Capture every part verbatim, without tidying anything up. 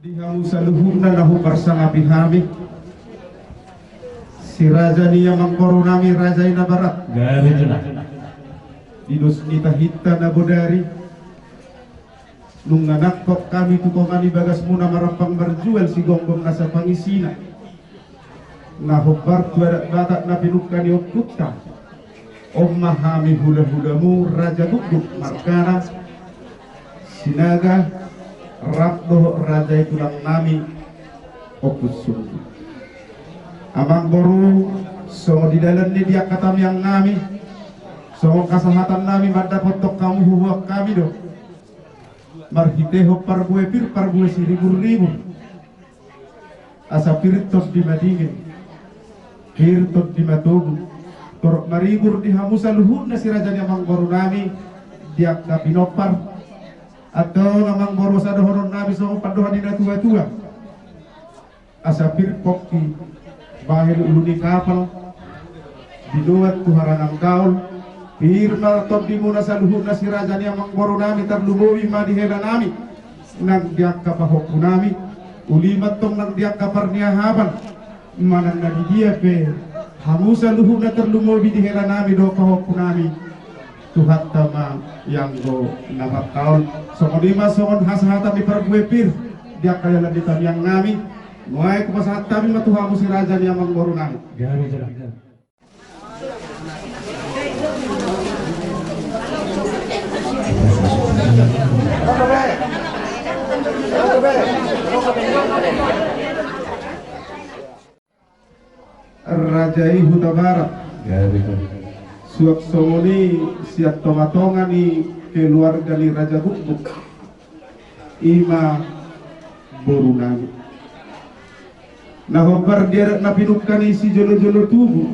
Di hamu saluhutna na huparsangapi hami, si raja ni amangboru nami, raja i na barat. Gabe jala. Di dos ni tahinta na bodari, nunga nangkok hami tu tonga ni bagasmuna marampang marjual sigomgom nasa pangisina. Na hombar tu adat Batak na pinungka ni ompunta. On ma hami hulahulamu, Raja Guguk margana Sinaga, rap dohot raja i tulang nami Ompung Sunggu. Amangboru, songon di dalan ni di angka tamiang nami, songon hasahatan nami mandapothon hamu, huboan hami do marhitehon parbue pir, parbue siriburribur. Asa pir tondi madingin, pir tondi matogu, torop maribur di hamu saluhutna si raja ni amangboru nami, di angka pinompar. Antong amangboru, asa dohonon nami songon pandohan ni na tuatua: Asa pir pongki bahen ulu ni kapal, binoan tu harangan gaol. Pir ma tondimuna saluhutna si raja ni amangboru nami, tarlumobi ma di hela nami nang di angka pahompu nami, uli ma antong nang di angka parniahapan manang na di dia pe. Hamu saluhutna tarlumobi di hela nami dohot pahompu nami, Tuhanta ma i anggo na martaon. Songon i ma songon hasahatan ni parbue pir di angka dalan ni tamiang nami. Nuaeng hupasahat hami ma tu hamu si raja ni amangboru nami. Gabe jala. Raja i Hutabarat. Suang songon i sian tongatonga ni keluarga ni Raja Guguk, i ma boru nami. Na hombar di adat na pinungka ni sijolojolo tubu,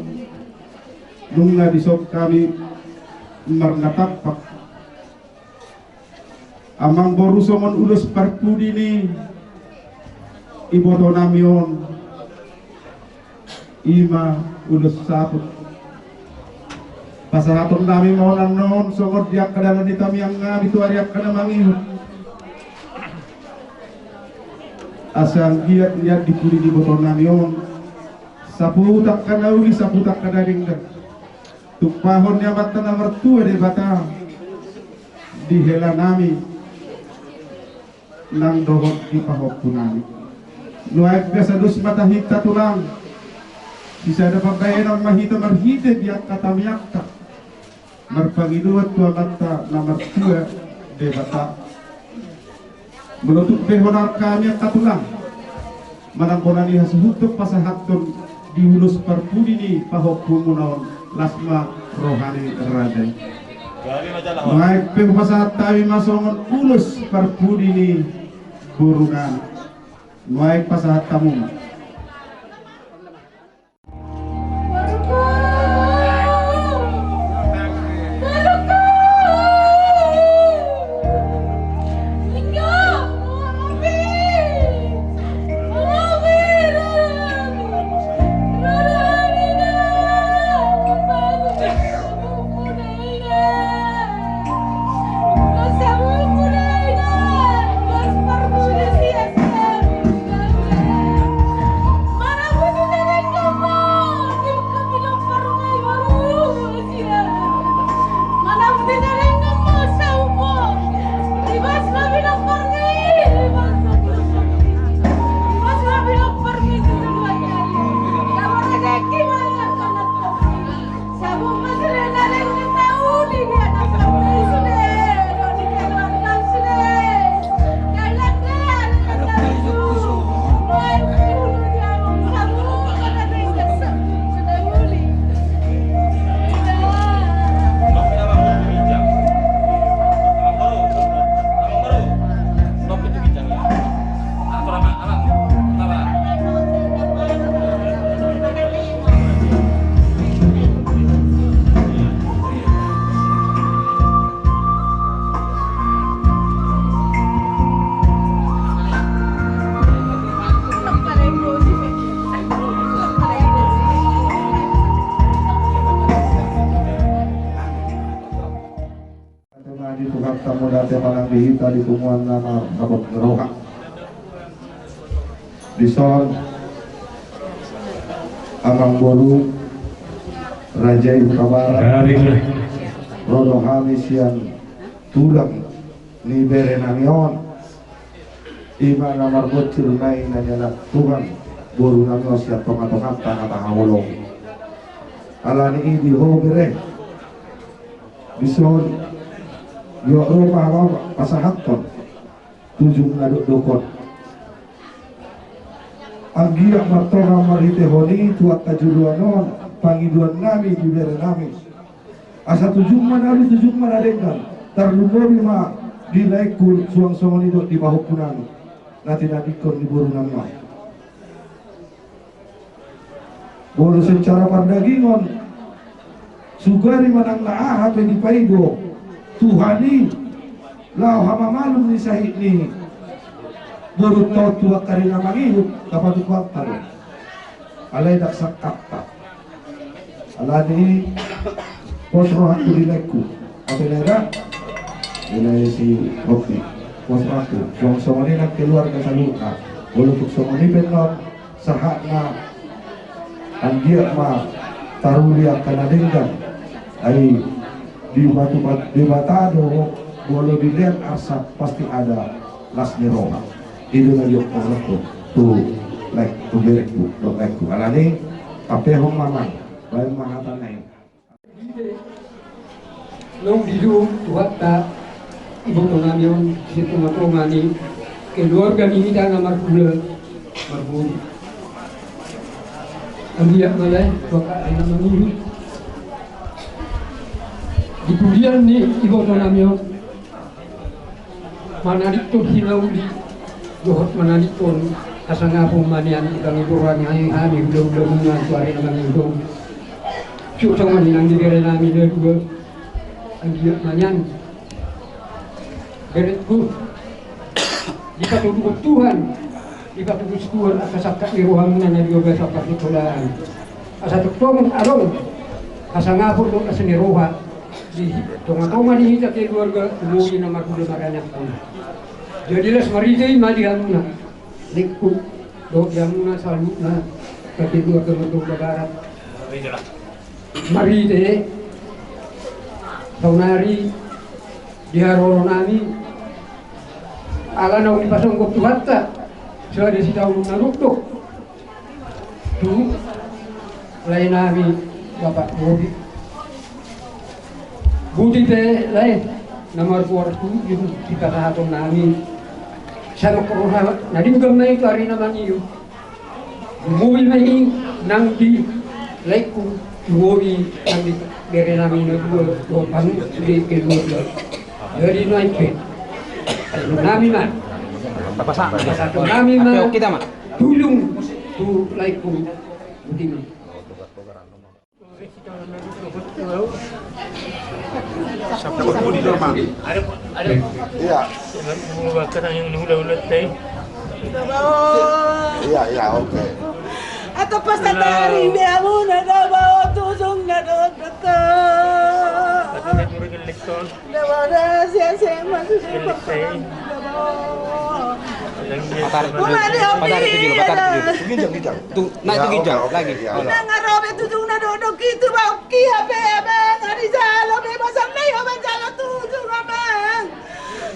nunga dison hami marnatampak. Amangboru, songon ulos parpudi ni iboto nami on, i ma ulos saput. Pasahaton nami ma on annon songon di angka dalan ni tamiang nami tu ari angka na mangihut. Asa anggiat nian di pudi ni iboto nami on, saput angka na uli, saput angka na denggan. Tumpahon ni Amanta na martua Debata di hela nami nang dohot di pahompu nami. Nuaeng pe asa dos ma tahinta tulang, sisada pambahenan ma hita marhite di angka tamiangta, marpangidoan tu Amanta na martua Debata. Molo tung pe holan hami angka tulang, manang bona ni hasuhuton pasahathon di ulos parpudi ni pahompumuna on, las ma roha ni raja i. Nuaeng pe hupasahat hami ma songon ulos parpudi ni boru nami. Nuaeng pasahat hamu ma. Ate ma di Tuhanta, mauliate ma nang di hita di punguan na mardapot roha. Dison, amangboru, raja i Hutabarat, ro do hami sian tulang ni bere nami on, i ma na marbonsir na i na nialap Tuhan boru nami on sian tonga-tonganta na tahaholongi. Alani i di ho bere, dison, jo ro ma pasahathon tujung na dokdok on. Anggiat ma tongon marhitehon i tu angka joloan on pangidoan nami di bere nami, asa tujung ma na uli, tujung ma na denggan, tarlumobi ma di laengku suang songon i dohot di pahompu nami na tinadingkon ni boru nami on. Molo secara pardagingon, sugari manang na aha pe dipaido Tuhan i laho hamamalum ni sahit ni borunta on tu angka ari na mangihut, tapatupa hata do. Alai ndang sangkapta. Alani i, pos rohangku di laengku. Ate lae da? Di lae si Robi. Pos rohangku. Suang songon i nang keluarga saluhutna. Molo tung songon i pe annon sahatna, anggiat ma taruli angka na denggan. Ai dipatupa Debata do, molo dilean arsak pasti ada las ni roha. I do na didok holongku tu laengku, tu berengku dohot laengku. Alani i, tampehon ma amang, baen ma hatana i. Naung didok Tuhanta, iboto nami on sian tonga-tonga ni keluarga ni hita na marhula marboru. Anggiat ma lae tu angka ari na mangihut, di pudian ni iboto nami on, manadingkon hinauli dohot manadingkon hasangapon ma nian, ibang iboto ni hami hula-hula muna tu ari na mangihut on. Suang songon i nang di bere nami na dua. Anggiat ma nian, berengku, dipatuduhon Tuhan, dipatuduhon Tuhan angka sangkap ni rohamuna na dua basa parsisolaan. Asa tongtong adong hasangapon dohot las ni roha di tonga-tonga ni hita keluarga, lumobi na marhula maranian on. Jadi las marhite i ma di hamuna, laengku dohot di hamuna saluhutna angka keluarga Hutabarat. Marhite saonari di haroro nami, ala naung dipasonggot Tuhanta, sude sitaonon na dokdok tu lae nami Bapak Bobi. Boti pe lae na margoar tu i, dipasahaton nami sai ma roha na denggan ma i tu ari na mangihut. Lumobi ma i nang di laengku, lumobi nang di bere nami na dua, dohot pangidoan sude keluarga. Jadi nuaeng pe, nami ma, pasahat nami ma, oke, kita ma, tulung tu laengku. Boti ma. Iya. Iya, iya, oke. Atau pas tataring dia muna, dah bawa tusung, dah dot, dot, dot. Patar, patar itu dulu, patar itu dulu. Ginjang, ginjang. Tu, nah, itu ginjang lagi. Nang arobe tujung na dokdok i tu baoki hape, amang, ari jalo be, masa na i ho manjalo tujung, amang.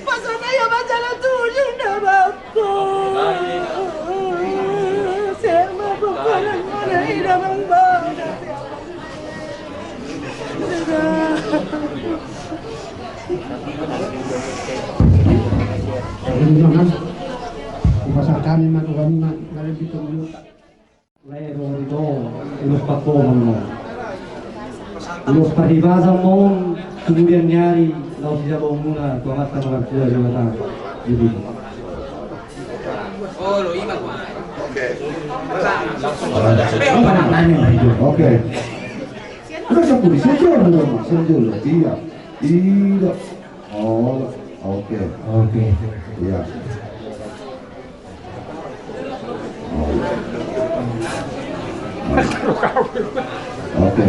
Masa na i ho manjalo tujung na baoki. Siapa bukan mana i, amang, bang. Jadi, Jonas, hupasahat hami ma tu hamuna, na lam pitu juta. Lae, do, do, ulos pakomon, do. Ulos paribasan ma on, kemudian ni ari, laos dijabaon muna tu Amanta Martua Debata. Jadi. Oke. Oke. Udah, sapu di situ, udah, Mas. Iya. Iya. Oh, oke. Oke. Iya. Oh. Oke.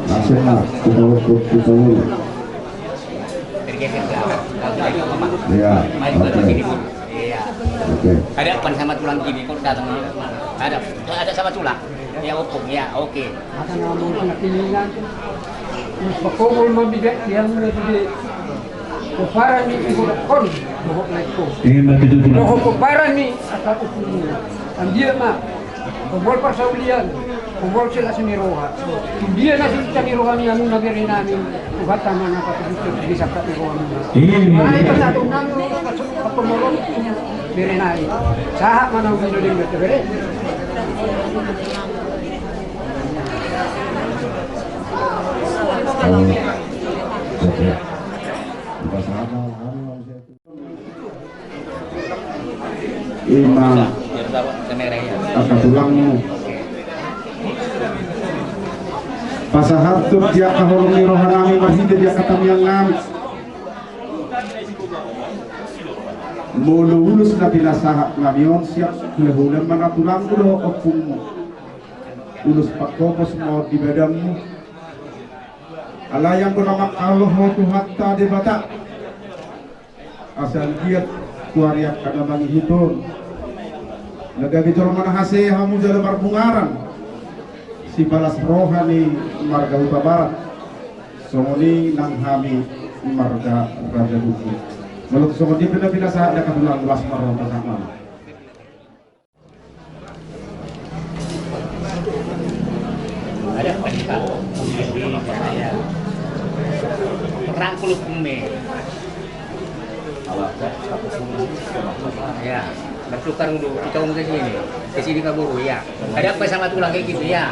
Langsung, Mas. Kita urus, kita urus. Iya, oke. Oke. Ada apa sama tulang gini, kok datang? Ada, ada sama tulang? Ya, oke, ya, oke. Mata na mungkin na piningan. Mas pakobol ma bidak dia muna tu dia. Pomparan ni ibu dakon, dohot na iko. Ingin mati tu tulang. Dohot pomparan ni asal usul ni. Andia ma. Hombar parsaulian, hombar silas ni roha. Dia na silas ni roha ni hamuna bere nami, Tuhanta ma na patupahon di sangkap ni roha muna. Iya. Ai pasahat nami, pasahat nami, bere nami. Sahat ma na ubi do deng bere. Oke. Buka sama, kami manusia. Ima angka tulangmu. Pasahathon di angka holong ni roha nami marhite di angka tangiang nami. Molo ulos na pinasahat nami on sian hulahula ma na tulangmu dohot ompungmu. Ulos pangkopos ma on di badanmu. Alai anggo na mangkaholongi ho Tuhanta Debata. Asa anggiat tu ari angka na mangihut on, na gabe jolma na hasea hamu jala marbungaran sipalas roha ni marga Hutabarat. Songon i nang hami marga Raja Buku. Molo songon i pe na pinasahat di angka tulang, las ma roha, pasahat ma. Ada apa nih, Pak? Rangkul kume. Ya, bertukar dulu. Kita ngomong ke sini. Ke sini, Pak Guru, ya. Ada apa sama tulang kayak gitu, ya?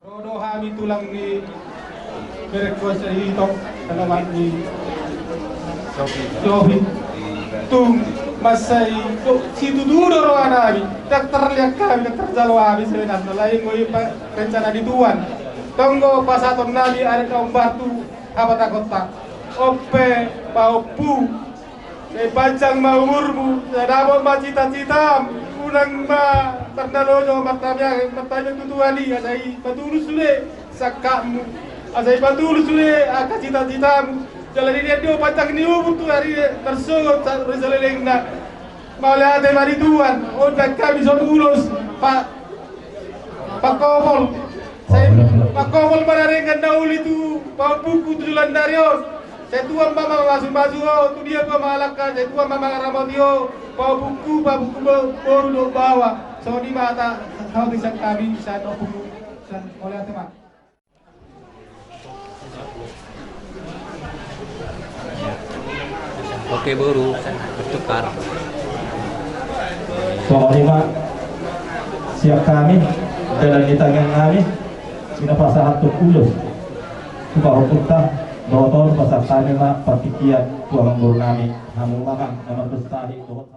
Ro do hami tulang ni berengku Siahaan, tanoman ni Yofi. Tung mansai situtu do roha nami, ndang tarlean hami, ndang tarjalo hami sebenarna, alai anggo i pa rencana ni Tuhan. Tong do pasahaton nami adat na hombar tu hapatakonta. On pe pahompu, sai panjang ma umurmu, sai dapot ma cita-citam, unang ma tarnalojo martamiang, martamiang tu Tuhan i, asa dipatulus sude sangkapmu, asa dipatulus sude angka cita-citamu. Jala dilean do panjang ni umur tu ari na marsogot sahat ro salelengna. Mauliate ma di Tuhan, on pe hami songon ulos pa, pangkopol. Sai pangkopol ma na denggan na uli tu pahompungku tu joloan ni ari on. Sai tuat ma mamasu-masu ho, tu dia pe ho mangalangka, sai tuat ma mangaramoti ho pahompungku, pahompungku bo-, boru dohot baoa. Songon i ma hata, hata sian hami, sian ompungku, sian, mauliate ma. Oke, boru, bertukar. Songon i ma sian hami, dalan ni tangiang nami, i na pasahathon ulos tu pahompunta, dohot on pasahat hami ma partingkian tu amangboru nami, hamu amang na mardosa i dohot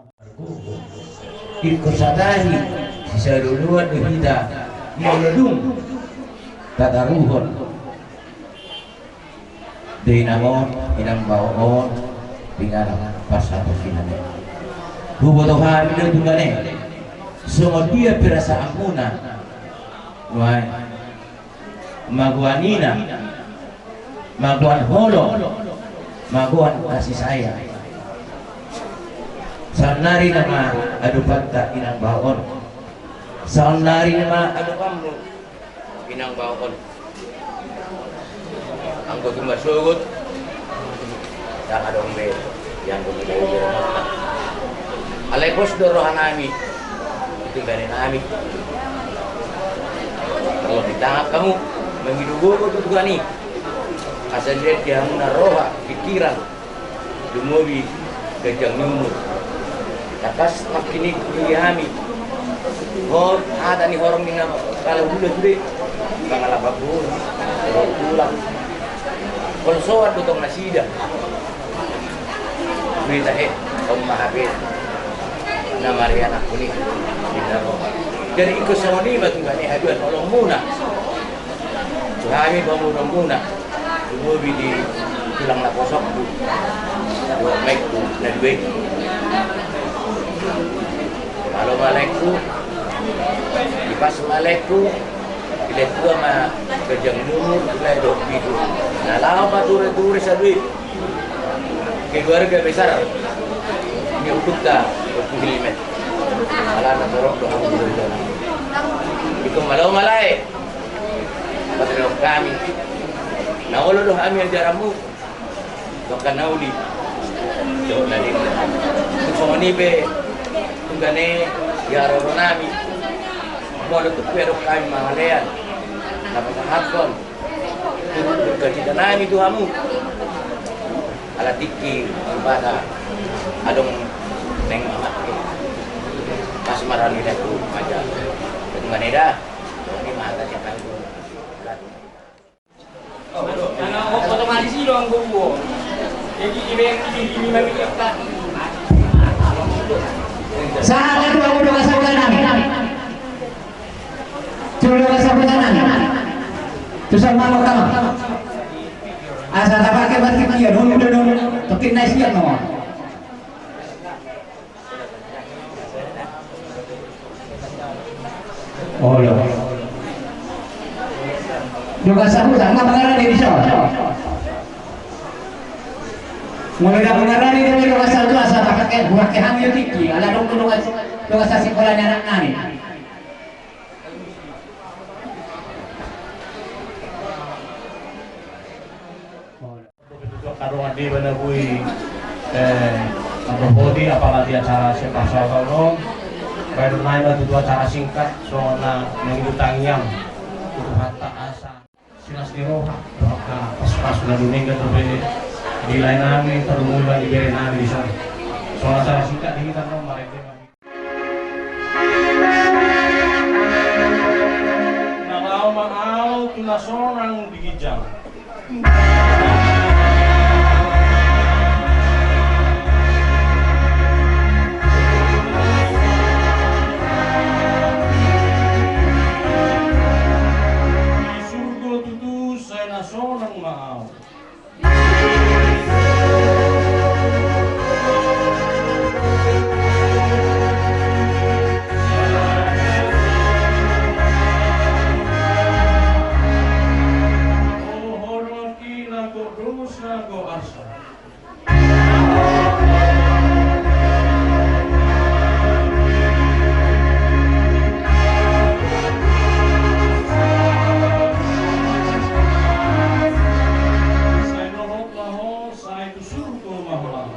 Ingkon satahi, sisaruduan do hita, molo dung tataruhon do inang on, inang bao on, tinggal pasahathon i. Huboto hami do tu bane, songon dia perasaanmuna. Nuaeng. Magoan ina, magoan holong, magoan kasih sayang. Saonnari nama adopanta inang bao on. Saonnari nama adopanmu inang bao on. Anggo tung marsogot, ndang adong be, yang tung marsogot. Alai pos do roha nami tu bere nami. Molo ditangihon hamu, mangido gogo tu Tuhan i. Asa dilehon di hamuna roha, pikiran, lumobi ganjang ni umur. Tangkas nangkin i di hami. Ho, hata ni horong ni na kalahula sude. Mangalapak boru, ro tulang. Holsoan do tong nasida. Mita he, on ma hape. Na mari anakku ni. Jadi ingkon songon i ma tu bane haduan holongmuna. Tu hami pamoruonmuna. Lumobi di Tulang naposok tu, tu maikku na dua i. Malo ma laengku, dipas ma laengku, dilehon Tuhan ma ganjang ni umur, dilehon dohot pitu na laho pature-ture sadua i. Keluarga besar ni ompunta Ompu Hilman. Alana torop do hamu do. Ingkon malo ma lae. Patrihon hami. Na olo do hami ajaranmu. Bahkan na uli. Jawab na denggan. Songon i pe. Tunggane. Ia roro nami. Molo tu kue do hami mangalean. Na pasahathon. Gaji tanami tu hamu. Ala tingki. Bata. Adong. Neng mamat. Pas marani dah tu. Maja. Tunggane dah. Ini mata siapa itu. Ana otomatis i do anggo uo. Jadi ibaen di di lima miliar tak. Sahat tu anggo dongan sahuta nami. Tu dongan sahuta nami. Tu sama kau. Asa tapake batik dia dulu dulu. Tokin naik siap no. Olo. Dongan sahuta, nga mangarani di son. Molo nga mangarani di dongan sahuta, asa tapake buat ke hami tingki. Ala dong dongan dongan sasikola ni anak nami. Olo. Tutu angka dongan deba na boi, eh, mandohoti apala di acara siap pasaut on. Baen nai ma tutu acara singkat songon na mangido tangiang tu Tuhanta asa silas ni roha dohot na paspasu na dumenggan dope di lae nami tarlumobi di bere nami di son. Songon acara singkat di hita on marende ma. Na laho ma au tu na sonang di ginjang. Di surgo tutu sai na sonang ma au. Sai tu surgo ma ho laho.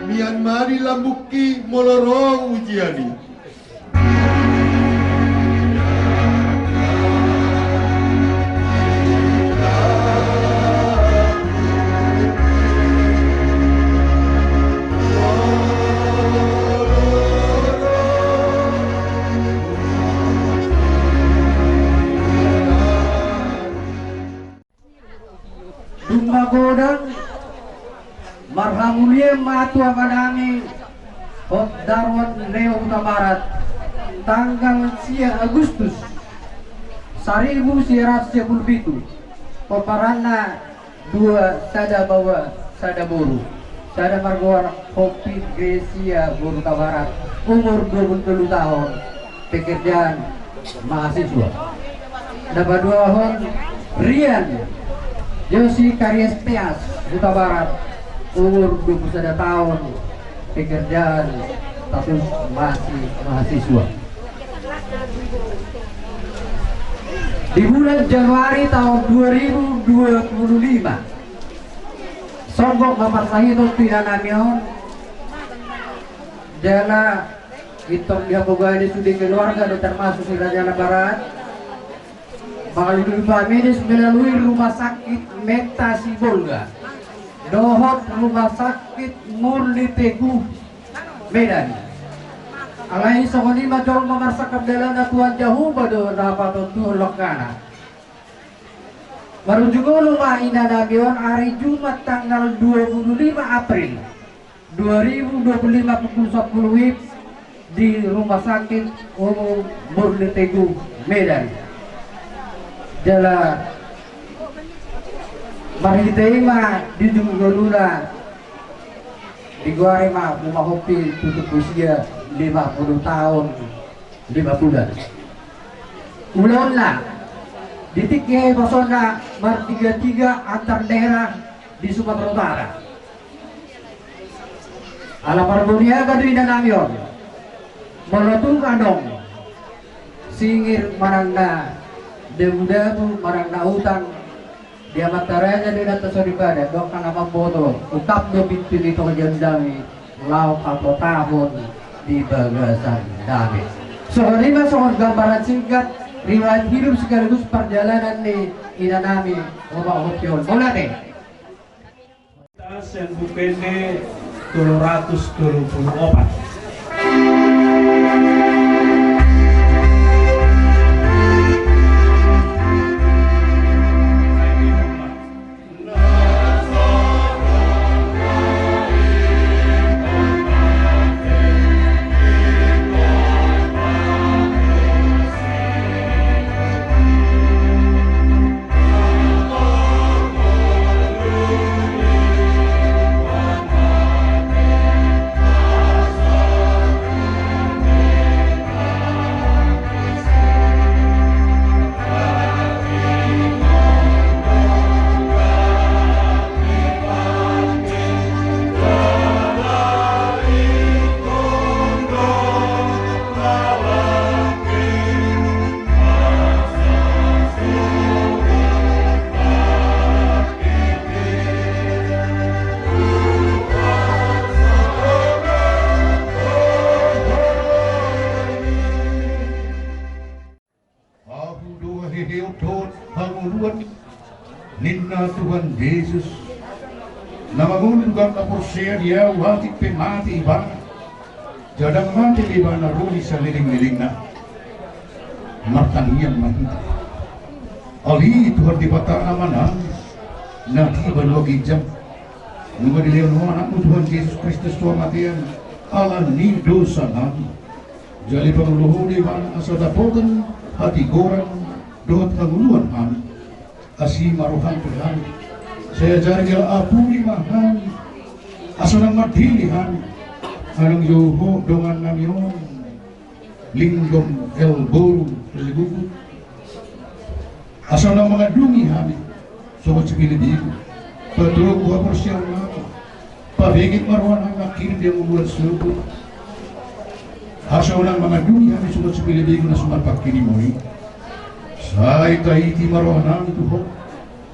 Mian ma di lambungki molo ro ujian i. Dung magodang, marhamulian ma tu amanami Hot Daron Leo Hutabarat, tanggal sia Agustus, saribu sia ratus sia pulu pitu, pomparanna dua, sada baoa, sada boru, sada margoar Hopi Gresia boru Hutabarat, umur dua pulu tolu taon, pekerjaan mahasiswa. Na paduahon Rian Josi Kariastias Hutabarat, umur dua pulu sada taon, pekerjaan status masih mahasiswa. Di bulan Januari taon dua ribu dua pulu lima, songgop ma parsahiton tu inanami on, jala intong dihapogoan i sude keluarga do, termasuk si Raja Nabarat, Melalui Bapedis, melalui Rumah Sakit Meta Sibolga dohot Rumah Sakit Murni Teguh Medan. Alai songon i ma jolma marsangkap dalanna, Tuhan Jahowa do na patontuhon langkana. Marujung olo ma inanami on, ari Jumat tanggal dua puluh lima April dua ribu dua puluh lima pukul sepuluh W I B di Rumah Sakit Umum Murni Teguh Medan. Jala marhite i ma dijunjung ngoluna, digoari ma Uma Hopi tutup usia lima puluh tahun lima bulan. Ulaonna di tingki i bosonna martiga-tiga antar daerah di Sumatera Utara. Ala parboniaga do inanami on. Molo tung adong singir manang na dabu-dabu manang na utang di Amanta Raja do inanta soripada, dohot na mamboto, ungkap do pintu ni tondion nami laho patotahon di bagasan nami. Songon i ma songon gambaran singkat riwayat hidup sekaligus perjalanan ni inanami Uma Hopi on. Mauliate. Sian Buku Ende tolu ratus tolu puluh opat. Ahu do haheheon dohot hangoluan, ninna Tuhan Jesus, na mangolu tu angka porsea di Ahu atik pe mate ibana, jala ndang mate be ibana ro di salelenglelengna. Martangiang ma hita. Ale Tuhan Debata na manang, na di banua ginjang, nunga dilehon Ho Anakmu Tuhan Jesus Kristus tu hamatean ala ni dosanami. Jala pangolu Ho do ibana asa dapotan hatigoran dohot hangoluan hami. Asi ma roham tu hami. Sai ajari jala apuli ma hami, asa unang mandele hami. Unang jou Ho dongannami on, Lingom L. Boru Siregar. Asa unang mangandungi hami songon sipelebegu. Patogu haporseaonnami. Pabeget ma rohanami mangkirim di hangoluan sogot. Asa unang mangandungi hami songon sipelebegu na suman pangkirimon i. Sai taiti ma rohanami tu Ho.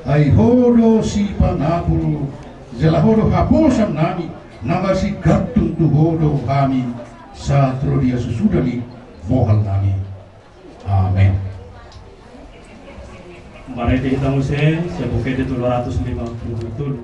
Ai Ho do sipangapul, jala Ho do haposannami, na marsigantung tu Ho do hami sahat ro di hasusuda ni bohalnami. Amen. Marende hita muse, sian Buku Ende tolu ratus lima puluh tolu.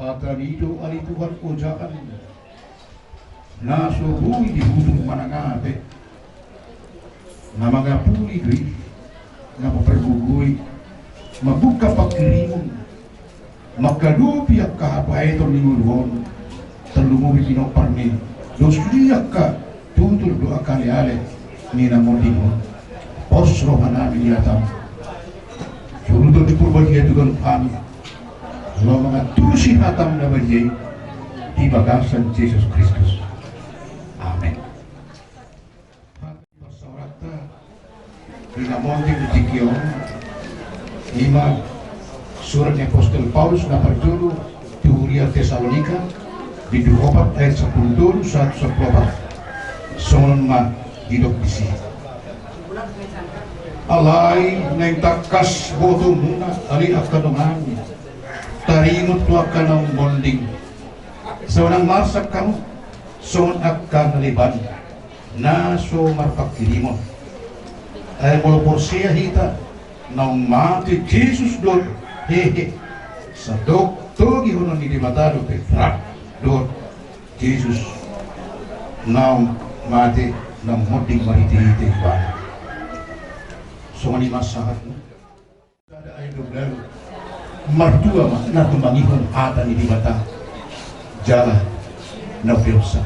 Hata ni do ale Tuhan ojaan. Na so boi dihutur manang aha pe, na mangapuli do i, na mampargogoi, mambuka pangkirimon, mangkadopi angka hapaeton ni ngolu on, tarlumobi pinompar ni, dos ni angka tutur dohot angka aleale ni na monding on. Pos rohanami di hatam. Suruton ni Parbadia tu ganup hami, laho mangantusi hatam na badia i, di bagasan Jesus Kristus. Amen. Parsaoranta di na monding di tingki on, ima surat ni apostel Paulus na parjolo tu huria Tesalonika, bindu opat ayat sampulu tolu sahat sampulu opat. Songon on ma didok disi. Alai naeng tangkas botoonmuna ale angka dongan, taringot tu angka naung monding. Sai unang marsak hamu songon angka na leban na so marpangkirimon. Ai molo porsea hita naung mate Jesus dohot hehe, sai dok togihonon ni Debata dope rap dohot Jesus naung mate, naung monding marhitehite ibana. Songon i ma sahatna. Sada ayat dua belas. Martua ma na tumangihon hata ni Debata jala na umpeopsa.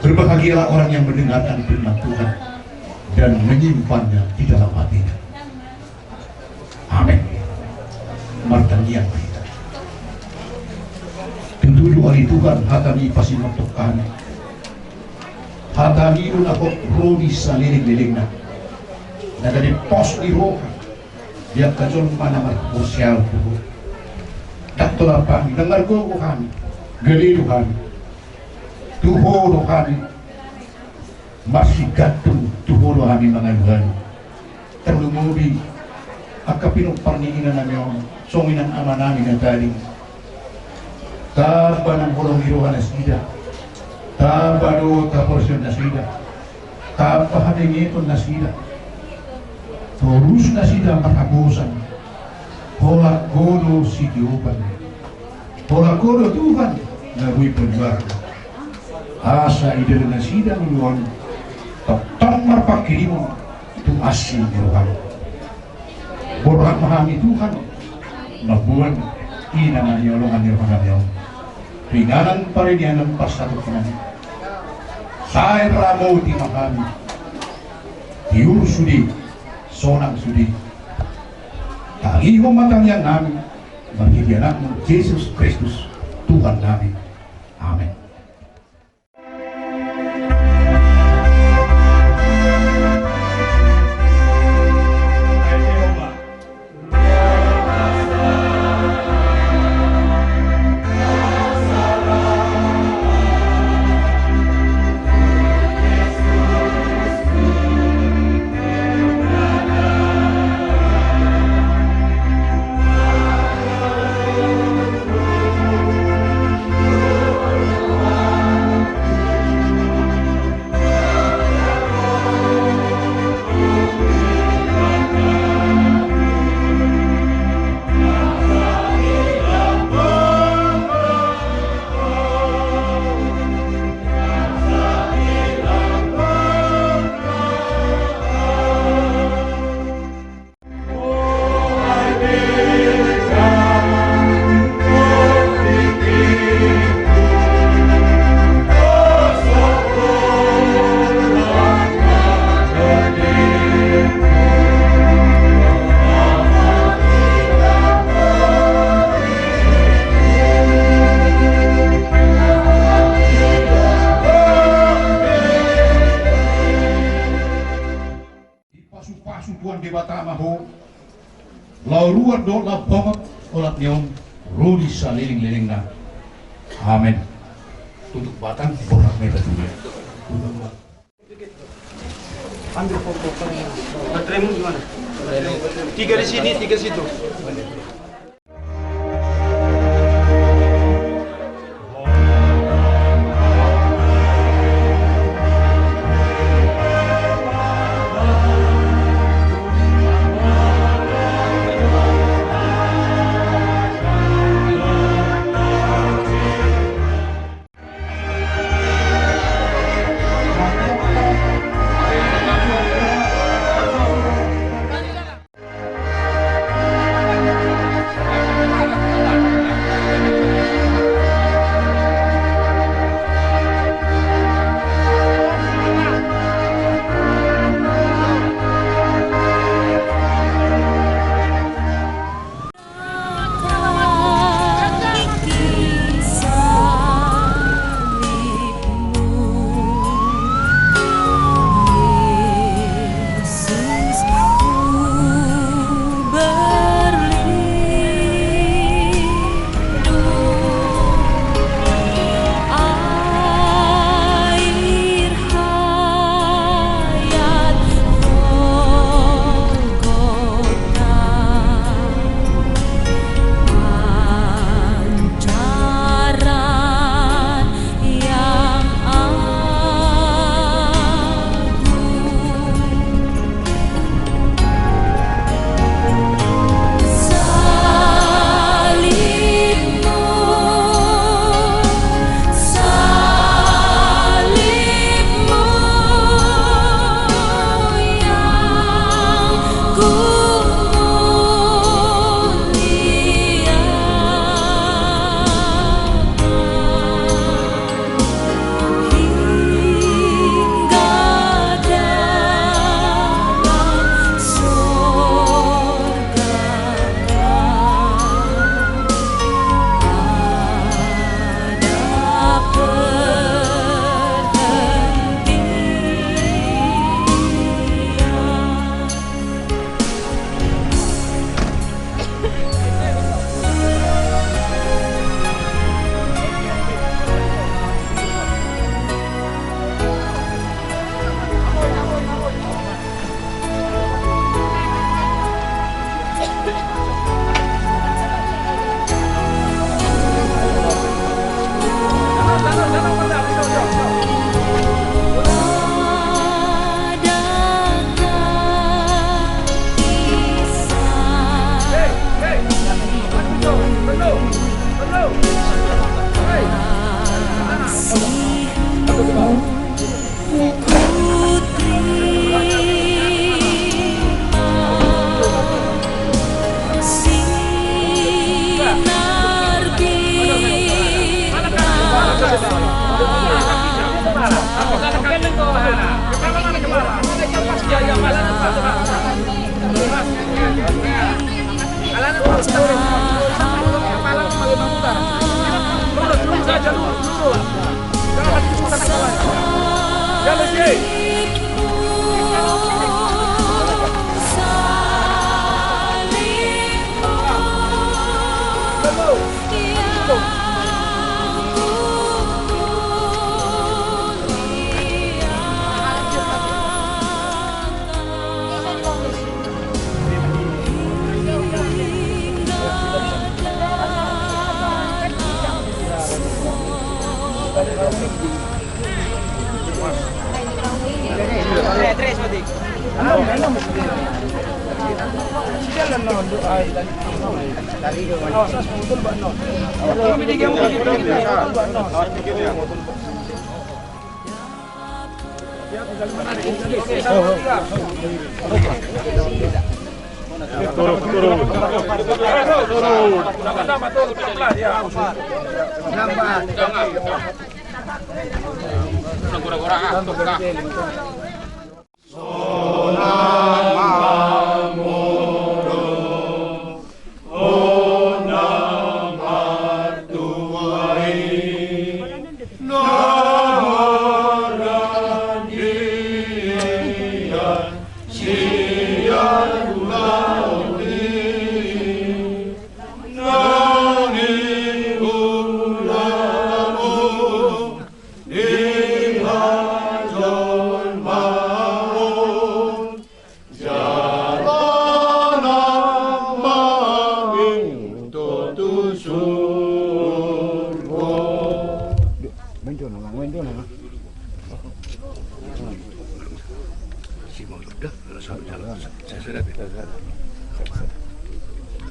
Berbahagialah orang yang mendengarkan firman Tuhan dan menyimpannya di dalam hatinya. Amen. Martangiang ma hita. Tutu do ale Tuhan, hataMi pasingot hami. HataMi do na hot ro di saleleng-lelengna, na gabe pos ni roha di angka jolma na marhasial tu Ho. Ndang tolap hami, ndang margogo hami, gale do hami. Tu Ho do hami marsigantung, tu Ho do hami mangalualu. Tarlumobi angka pinompar ni inanami on, songon i nang amanami na tading. Tamba nang holong ni roha nasida, tamba do haporseaon nasida, tamba habengeton nasida. Torus nasida marhaposan, holan Ho do sitiopan. Holan Ho do Tuhan na boi paluahon. Asa idalan nasida ngolu on tongtong marpangkirimon tu asi ni rohaM. Borhat ma hami Tuhan mamboan inganan ni holong ni rohaM on tu inganan paradianan parsatongkinan. Sai ramoti ma hami, tiur sude, sonang sude. Tangihon ma tangiangnami marhite AnakMu Jesus Kristus Tuhannami. Amen. Dipasupasu Tuhan Debata ma ho, laho ruar dohot laho bongot olat ni on ro di saleleng-lelengna. Amen. Tutup batang, borhat ma hita tu Dia. Ambil foto. Bateraimu di mana? Tiga di sini, tiga situ.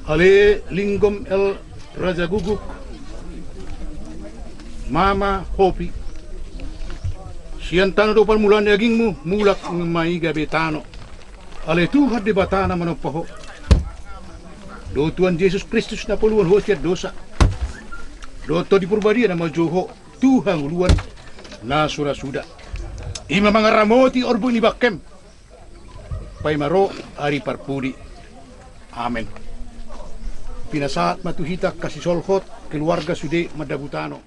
Ale Linggom L Rajaguguk, Mama Hopi, sian tano do parmulaan dagingmu, mulak ma i gabe tano. Ale Tuhan Debata na manompa ho, dohot Tuhan Jesus Kristus na poluhon ho sian dosa, dohot Tondi Porbadia na manjou ho tu hangoluan na so ra suda, i ma mangaramoti orbuk ni bangkem, paima ro ari parpudi. Amen. Pinasahat ma tu hita angka sisolhot, keluarga sude mandabu tano.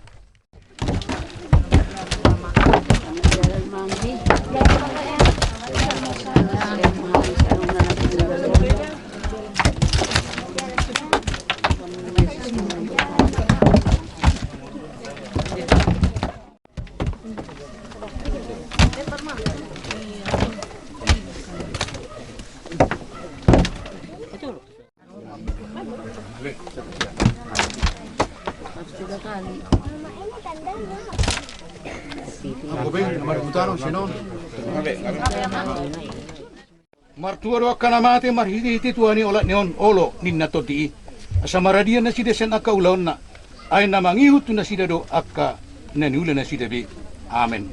Martua do angka na mate marhitehite tua ni olat ni on, olo ninna tondi i, asa maradian nasida sian angka ulaonna, ai na mangihut tu nasida do angka na niula nasida be. Amen.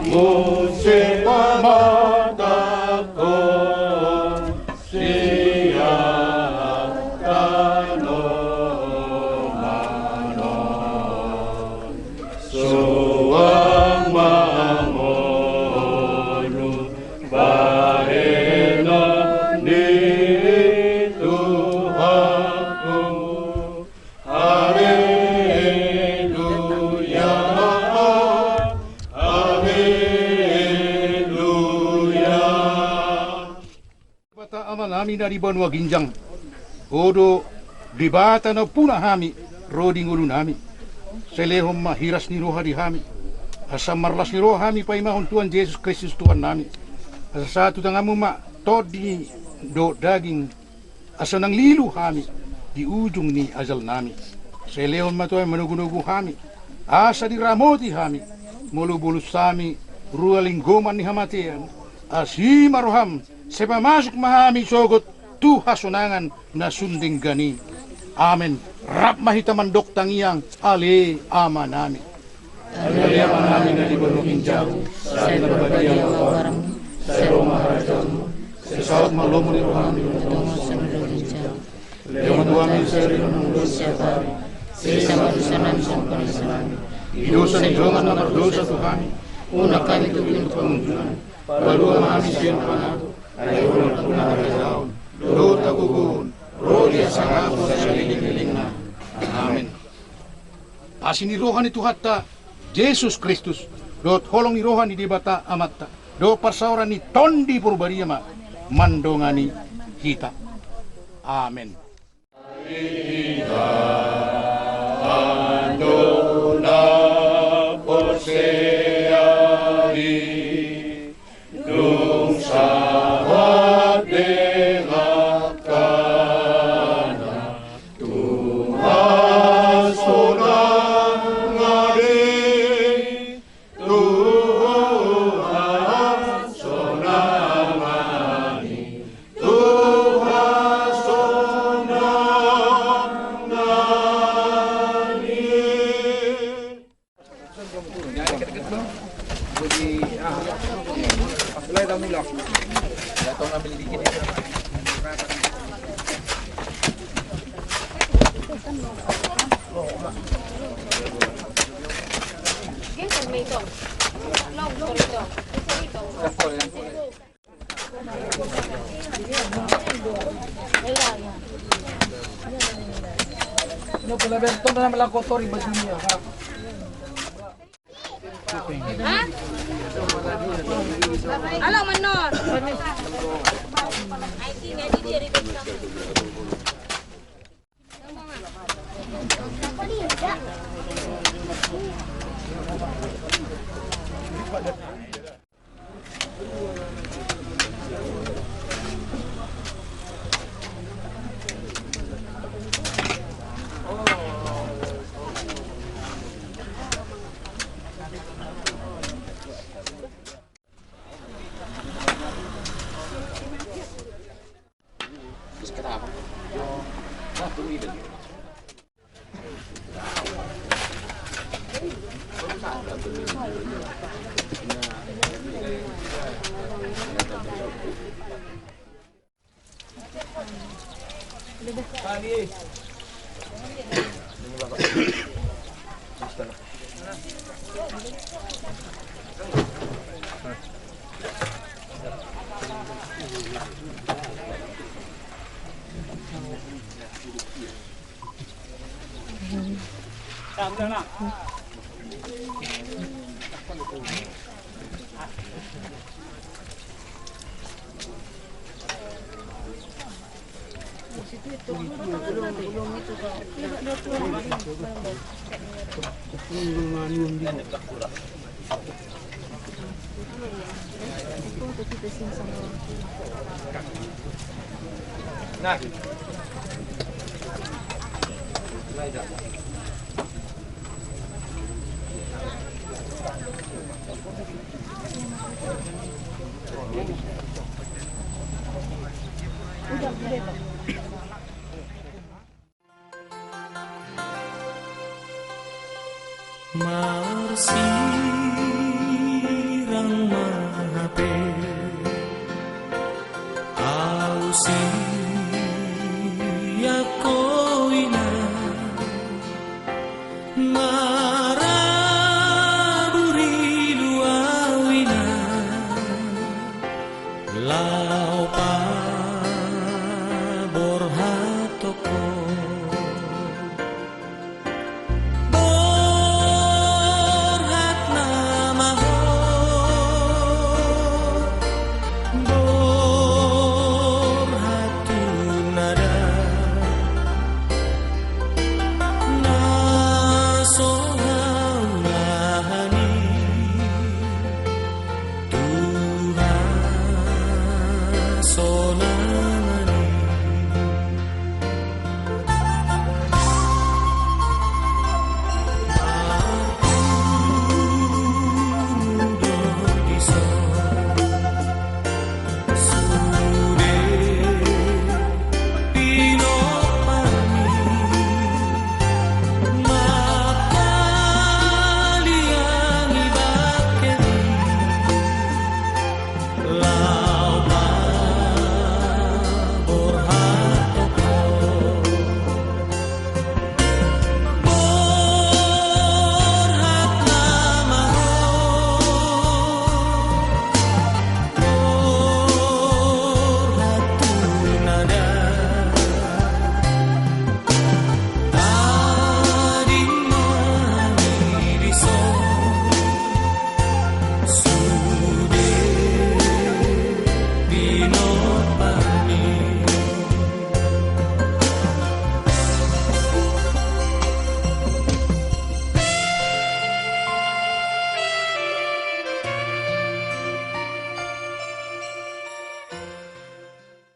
Muse pamatangko sian tano manon, suang ma ngolu bahenon ni Tuhanku. Haleluya, haleluya. Debata Amanami na di banua ginjang, Ho do Debata na umpuna hami ro di ngolunami. Sai lehon ma hiras ni roha di hami, asa marlas ni roha hami paimahon Tuhan Jesus Kristus Tuhannami. Asa sahat tu tanganmu ma Tondi dohot daging, asa unang lilu hami di ujung ni ajalnami. Sai lehon ma tu hami manogunogu hami, asa diramoti hami molo bolus hami rua linggoman ni hamatean. Asi ma roham, sai pamasuk ma hami sogot tu hasonangan na sun denggan i. Amen. Rap ma hita mandok tangiang, Ale Amanami. Ale Amanami na di banua ginjang, sai parbadia ma goarmu, sai ro ma harajaonmu, sai saut ma lomo ni roham di banua tonga songon na di banua ginjang. Lehon ma tu hami sadari on hangoluan siapari, sesa ma dosanami songon panesanami di dosa ni dongan na mardosa tu hami, unang hami togihon tu pangunjunan, palua ma hami sian pangago, ai Ho do nampuna harajaon dohot hagogoon, ro di hasangapon saleleng ni lelengna. Amen. Asi ni roha ni Tuhanta Jesus Kristus, dohot holong ni roha ni Debata Amanta, dohot parsaoran ni Tondi Porbadia ma mandongani hita. Amen. Hita angka na porsea i, dung sahat be langkana, Tuhan. Halo, Menor.